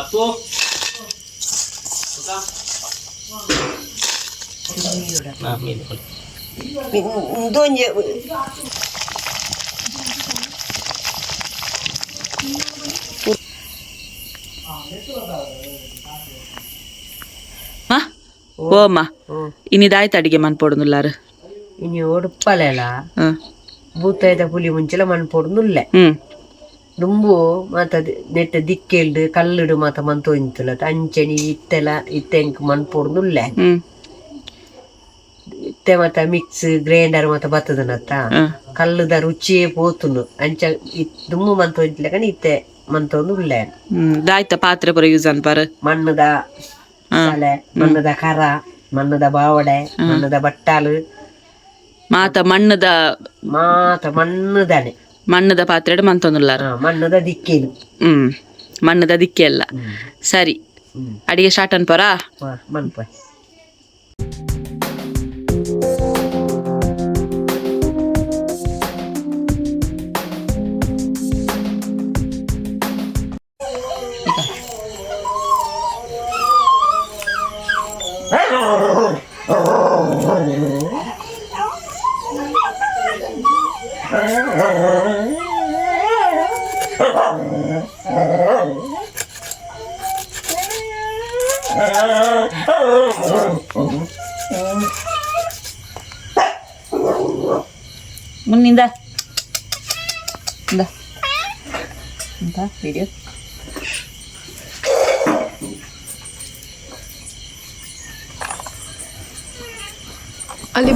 ಅಪ್ಪು. ಮೀನು. ಉಂದೊಂಜಿ. ಮಾ, ಓ ಅಮ್ಮ, ಇನಿದಾಯ್ತು ಅಡಿಗೆ ಮನ್ಪೊಡುನುಲ್ಲಾರು? ಇನಿ ಒಡುಪ್ಪಲೆಲ ಬೂತಾಯ್ದ ಪುಲಿ ಮುಂಚೆಲ ಮನ್ಪೊಡುನುಲ್ಲೆ. ದುಂಬು ಮಾತ ನೆಟ್ಟ ದಿಕ್ಕೆಲ್ಡ್ ಕಲ್ಲುಡು ಮಾತ ಮಂತೊಂತುಲ ಅಂಚನಿ ಇತ್ತೆಲ ಇತ್ತೆ ಎಂಕ್ ಮನ್ಪೊಡುನುಲ್ಲೆ. ಇತ್ತೆ ಮಾತ ಮಿಕ್ಸ್ ಗ್ರೈಂಡರ್ ಮಾತ ಬತ್ತದನತ್ತ. ಕಲ್ಲುದ ರುಚಿಯೇ ಪೋತುಂಡು. ಅಂಚ ದುಂಬು ಮಂತೊಂತಿಲಕನೆ ಇತ್ತೆ ಮಂತೊಂದು ಉಲ್ಲೆ. ದಾಯ್ತ ಪಾತ್ರೆ ಪೂರ ಯೂಸ್ ಅನ್ಪಾರು? ಮಣ್ಣುದ ತಲೆ, ಮಣ್ಣುದ ಕರ, ಮಣ್ಣುದ ಬಾವಡೆ, ಮಣ್ಣುದ ಬಟ್ಟಾಲು. ಮಾತ ಮಣ್ಣದ. ಮಾತ ಮಣ್ಣುದಾನೆ. ಮಣ್ಣದ ಪಾತ್ರೆಡ್ ಮಂತೊಂದುಲ್ಲಾರು. ಮಣ್ಣುದ ದಿಕ್ಕೆಲು. ಮಣ್ಣದ ದಿಕ್ಕೆ ಅಲ್ಲ, ಸರಿ. ಅಡಿಗೆ ಸ್ಟಾರ್ಟ್ ಅನ್ಪರಾ? ಮನ್ಪ. ಮುನ್ನಿಂದ ಇಂದ ಅಂತ ವಿಡಿಯೋ. ಅಲ್ಲಿ.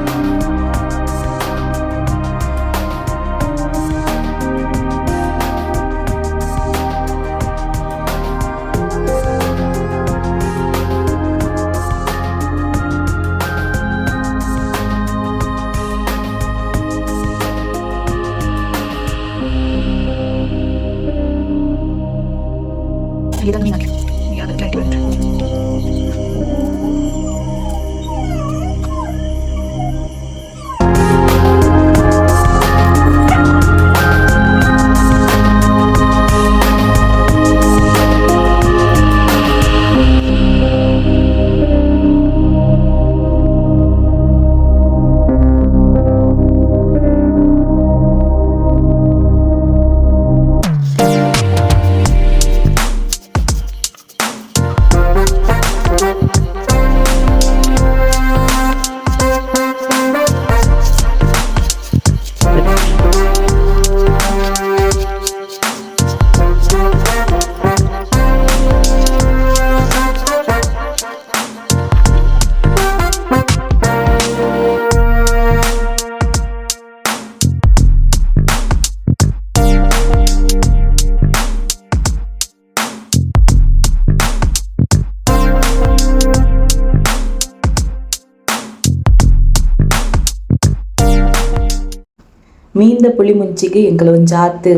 ಮೀನ್ದ ಪುಳಿ ಮುಂಚಿಗೆ ಎಂಕಲ ಒಂಜಾತ್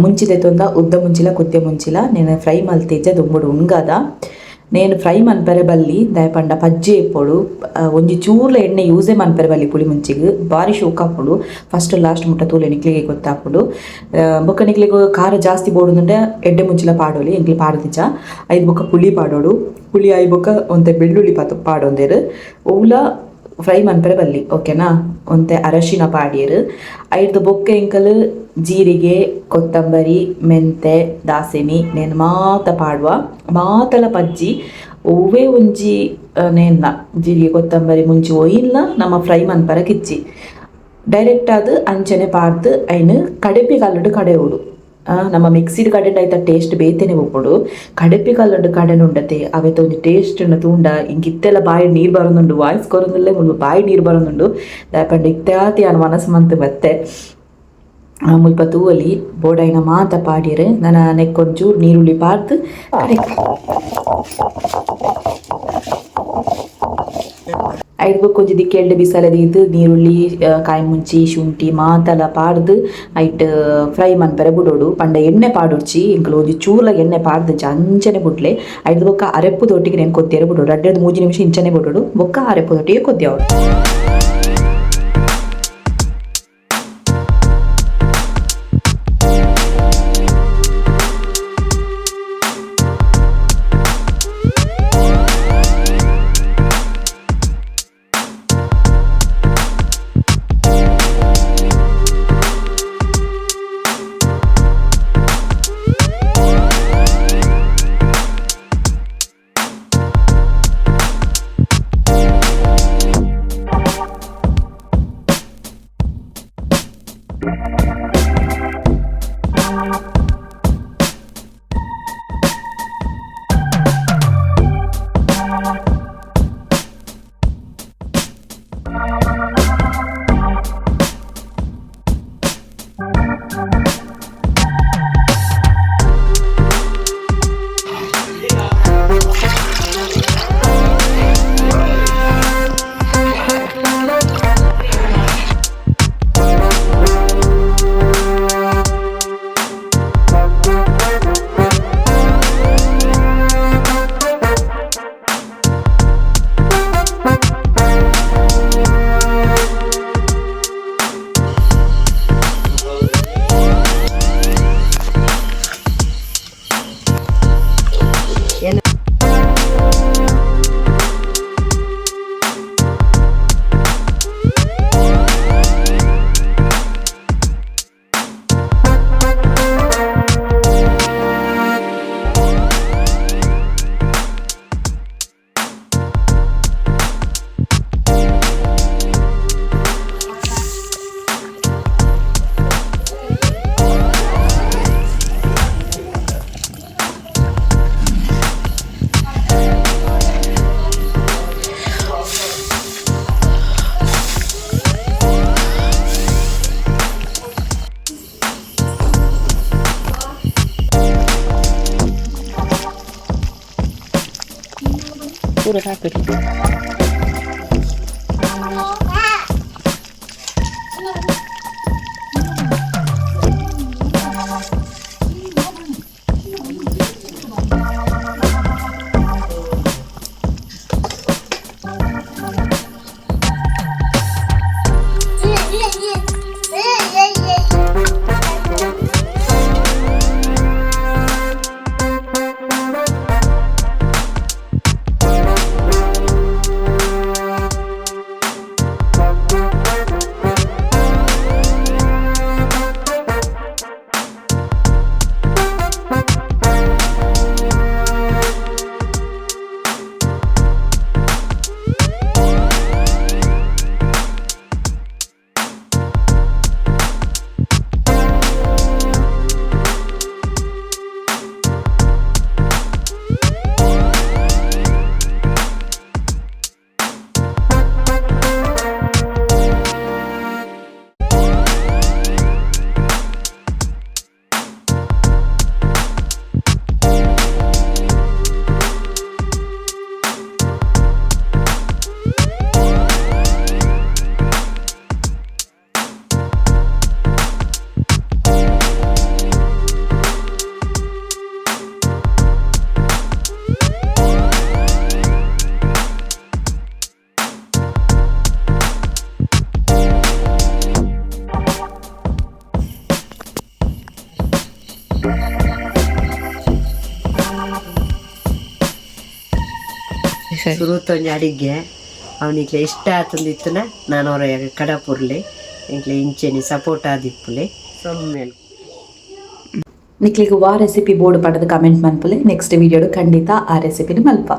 ಮುಂಚಿ ದೆತ್ತೊಂದ, ಉದ್ದ ಮುಂಚಿಲ ಕೊದ್ಯ ಮುಂಚಿಲ. ನೇನು ಫ್ರೈ ಮಲ್ತಿಜ್ಜ, ದುಂಬುಡು ಉಂಗದ. ನೇನು ಫ್ರೈ ಮನ್ಪೆರೆ ಬಲ್ಲಿ, ದಾಯೆ ಪಂಡ ಪಜ್ಜೆ ಇಪ್ಪೊಡು. ಒಂಜಿ ಚೂರ್ಲ ಎಣ್ಣೆ ಯೂಸೇ ಮನ್ಪೆರೆ ಬಲ್ಲಿ ಪುಳಿ ಮುಂಚಿಗ್. ಬಾರಿ ಶೋಕ್ ಆಪುಂಡು. ಫಸ್ಟ್ ಲಾಸ್ಟ್ ಮುಟ್ಟ ತೂಲೆ, ನಿಕ್ಲಿಗೆ ಗೊತ್ತಾಪುಂಡು. ಬೊಕ್ಕ ನಿಕ್ಲಿಗ್ ಖಾರ ಜಾಸ್ತಿ ಬೋಡುಂಡ ಎಡ್ಡೆ ಮುಂಚಿಲ ಪಾಡೊಲಿ. ಎಂಕ್ಲು ಪಾಡ್ದಿಜ. ಐದು ಬೊಕ್ಕ ಪುಳಿ ಪಾಡೋಡು. ಪುಳಿ ಆಯಿ ಬೊಕ್ಕ ಒಂತೆ ಬೆಳ್ಳುಳ್ಳಿ ಪಾತು ಪಾಡೊಂದೆರ್. ಒವ್ಲ ಫ್ರೈ ಮನ್ಪೆರೆ ಬಲ್ಲಿ, ಓಕೆನಾ? ಒಂತೆ ಅರಶಿನ ಪಾಡ್ಯೆರ್. ಐಡ್ದ್ ಬೊಕ್ಕ ಎಂಕಲ್ ಜೀರಿಗೆ, ಕೊತ್ತಂಬರಿ, ಮೆಂತೆ, ದಾಸೆಮಿ ನೇನ್ ಮಾತ ಪಾಡ್ವ. ಮಾತಲ ಪಜ್ಜಿ. ಒವ್ವೇ ಒಂಜಿ ನೇನ್ನ ಜೀರಿಗೆ, ಕೊತ್ತಂಬರಿ, ಮುಂಚಿ ಒಯಿನ್ಲ ನಮ ಫ್ರೈ ಮನ್ಪೆರೆ ಕಿಚ್ಚಿ. ಡೈರೆಕ್ಟ್ ಆದ್ ಅಂಚನೆ ಪಾಡ್ದ್ ಐನ್ ಕಡೆಪಿ ಕಲ್ಲುಡು ಕಡೆಯೊಡು. ನಮ್ಮ ಮಿಕ್ಸಿಡ್ ಕಡೆಂಡ ಐತ ಟೇಸ್ಟ್ ಬೇತೆನೆ ಉಪ್ಪುಂಡು. ಕಡೆಪಿ ಕಲ್ಲುಡು ಕಡೆನುಂಡತೆ ಅವೆತ ಒಂಜಿ ಟೇಸ್ಟ್ ತೂಂಡ ಇಂಕ್ ಇತ್ತೆಲ ಬಾಯಿ ನೀರು ಬರೊಂದುಂಡು. ವಾಯ್ಸ್ ಕೊರೊಂದುಲ್ಲೆ ಮುಲ್ಪ ಬಾಯಿ ನೀರು ಬರೊಂದುಂಡು. ದಾಯೆ ಪಂಡ ಇತ್ತೆ ಆತ್ ಯಾನ್ ಮನಸ್ ಮಂತ್ ಬತ್ತೆ. ಮುಲ್ಪ ತೂವೊಲಿ, ಬೋಡಾಯಿನ ಮಾತ ಪಾಡ್ಯೆರ್. ನನ ನೆಕ್ಕ್ ಒಂಚೂರು ನೀರುಳ್ಳಿ ಪಾಡ್ದ್ ಕಡೆಕ್. ಐಡ್ ಬೊಕ್ಕ ಒಂಜಿ ದಿಕ್ಕೆಲ್ಡ್ ಬಿಸಲೆ ದೀದ್ ನೀರುಳ್ಳಿ, ಕಾಯಿ ಮುಂಚಿ, ಶುಂಠಿ ಮಾತಲ ಪಾಡ್ದ್ ಐಟ್ ಫ್ರೈ ಮನ್ಪೆರೆ ಬುಡೊಡು. ಪಂಡ ಎಣ್ಣೆ ಪಾಡೊಡ್ಚಿ. ಎಂಕುಲು ಒಂಜಿ ಚೂರ್ಲ ಎಣ್ಣೆ ಪಾಡ್ದಿಜ್ಜ, ಅಂಚನೆ ಬುಡ್ಲೆ. ಐಡ್ದ್ ಬೊಕ್ಕ ಅರೆಪ್ಪುದೊಟ್ಟಿಗೆ ನೆನ್ ಕೊದ್ಯೆರೆ ಬುಡೊಡು. ರಡ್ಡೆರ್ದ್ ಮೂಜಿ ನಿಮಿಷ ಇಂಚನೆ ಬುಡೊಡು. ಬೊಕ್ಕ ಅರೆಪ್ಪುದೊಟ್ಟಿಗೆ ಕೊದ್ಯಾವೊಡು. ಪೂರ ಹಾಕಿ. ಸುರುತ ಒಂಜಿ ಅಡಿಗೆ ಅವನಿಗೆ ಇಷ್ಟ ಆತಂದಿತ್ತನ ನಾನು ಅವರ ಕಡಪುರ್ಲೆ ಎಂಕ್ಲೆ ಇಂಚೆನಿ ಸಪೋರ್ಟ್ ಆದಿಪ್ಪುಲೆ ಸೊಮ್ಮೆಲ್. ನಿಕ್ಲಿಗೆ ವಾ ರೆಸಿಪಿ ಬೋರ್ಡ್ ಪಡೆದು ಕಮೆಂಟ್ ಮನ್ಪುಲೆ. ನೆಕ್ಸ್ಟ್ ವಿಡಿಯೋಡು ಖಂಡಿತ ಆ ರೆಸಿಪಿನ ಮಲ್ಪ.